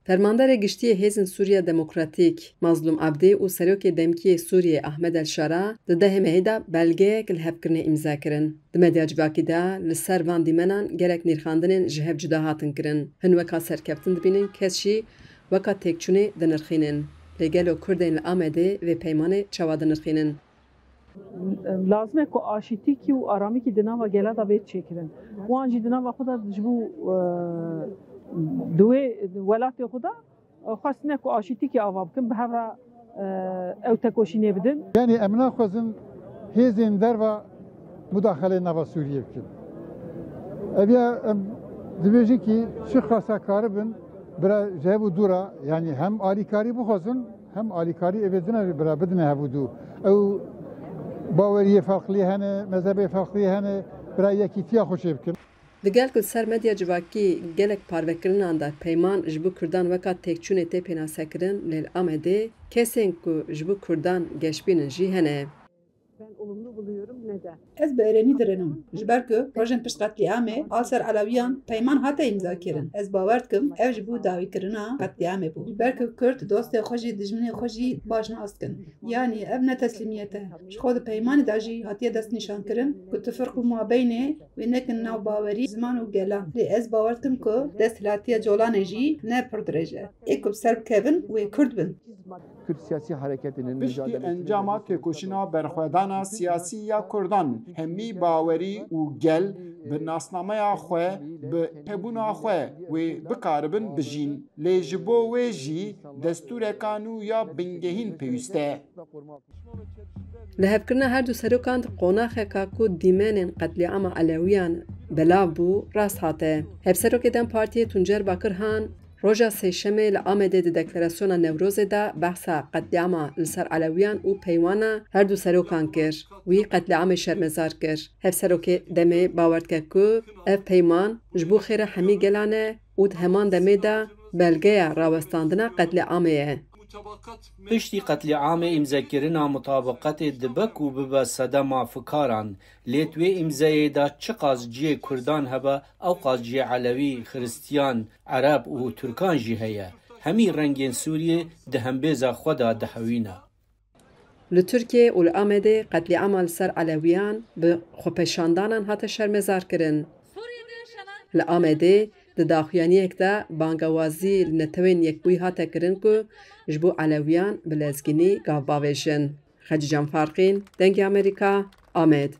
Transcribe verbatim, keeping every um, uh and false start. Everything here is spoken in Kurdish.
Fermanderê Giştî yê Hêzên Sûriya Demokratîk Mazlûm Ebdî û Serokê Demkî yê Sûriyê Ahmed El Şara di dehê Mehê de belgeyek li hevkirinê îmze kirin. Di medya civakî de li ser van dîmenan gelek nirxandinên ji hev cuda hatin kirin. Hin weka serkeftin dibînin, kes jî weka têkçûnê dinirxînin. Lê gelo Kurdên li Amedê vê peymanê çawa dinirxînin? Lazim e ku aşîtîkî û aramîkî di nava gela de bê çêkirin. Wan jî di nava xwe de ji bo, e, di wê welatê xwe de, e, xwestine ku aşîtîkî ava bikin, bi hev re, e, ew tekoşînê bidin. Yanî em naxwazin hêzên derva mudaxelê nava Sûriyê bikin. Ev ya em dibêjin kî çiqasa karibin bira ji hev û dû re, yanî hem alîkarî bixwazin, hem alîkarî êvê din re bira bidine hev û dû. Ew baweriyê ferqlî hene, mezhebê ferqlî hene, bira yekîtiya xwe çêbikin. Digel ku li ser medya civakî gelek parvekirinan de peyman ji bo Kurdan weka têkçûnê tê pênasekirin, lê li Amedê kesên ku ji bo Kurdan geşbîn in jî hene. Ez bi erênî dirinim, ji ber ku rojên pişt qetlîamê a li ser Elewiyan peyman hate îmzakirin. Ez bawer dikim ev ji bo dawîkirina qetlîamê bû. Ji ber ku Kurd dostê xwe jî dijminê xwe jî baş nas dikin. Yanî ev ne teslîmiyet e. Ji xwe di peymanê de jî hatiye destnîşankirin ku tifirq û mabeynê wê nekin nav bawerî, ziman û gelan. Lê ez bawer dikim ku desthilatiya colanê jî ne pir dirêj e. Ê ku bi ser bikevin wê Kurd bin. Kürt siyasi hareketinin Piştî encama têkoşîna berxwedana siyasî ya Kurdan, hemî bawerî û gel bi nasnameya xwe, bi hebûna xwe wê bikaribin bijîn. Lê ji bo wê jî destûreka nû ya bingehîn pêwîst e. Lihevkirina her du serokan di qonaxeka ku dîmenên qetlîama Elewiyan belav bû, rast hate. Hevserokê dem Partiyê Tuncer Bakirhan, Roja Sêşemê li Amedê di deklarasyona Newrozê de behsa qetlîama li ser Elewiyan û peywana her du serokan kir. Wî qetlîamê şermezar kir. Hevserokê demê bawer dike ku ev peyman ji bo xêra hemî gelan e û di heman demê de belgeya rawestandina qetlîamê ye. Piştî qetlîamê îmzekirina mutabiqetê dibe ku bibe sedema fikaran, lê di wê îmzeyê de çiqas cihê Kurdan hebe, ewqas cihê Elewî, Xiristiyan, Ereb û Tirkan jî heye. Hemî rengên Sûriyê di hembêza xwe de dihewîne. Li Tirkiyê û li Amedê qetlîama li ser Elewiyan bi xwepêşandanan hate şermezarkirin. Li Amedê di daxuyaniyek de bangewazî li Netewên Yekbûyî hate kirin ku ji bo Elewiyan bi lezgînî gav bavêjin. Xecîcan Farqîn, Dengê Amerîka, Amed.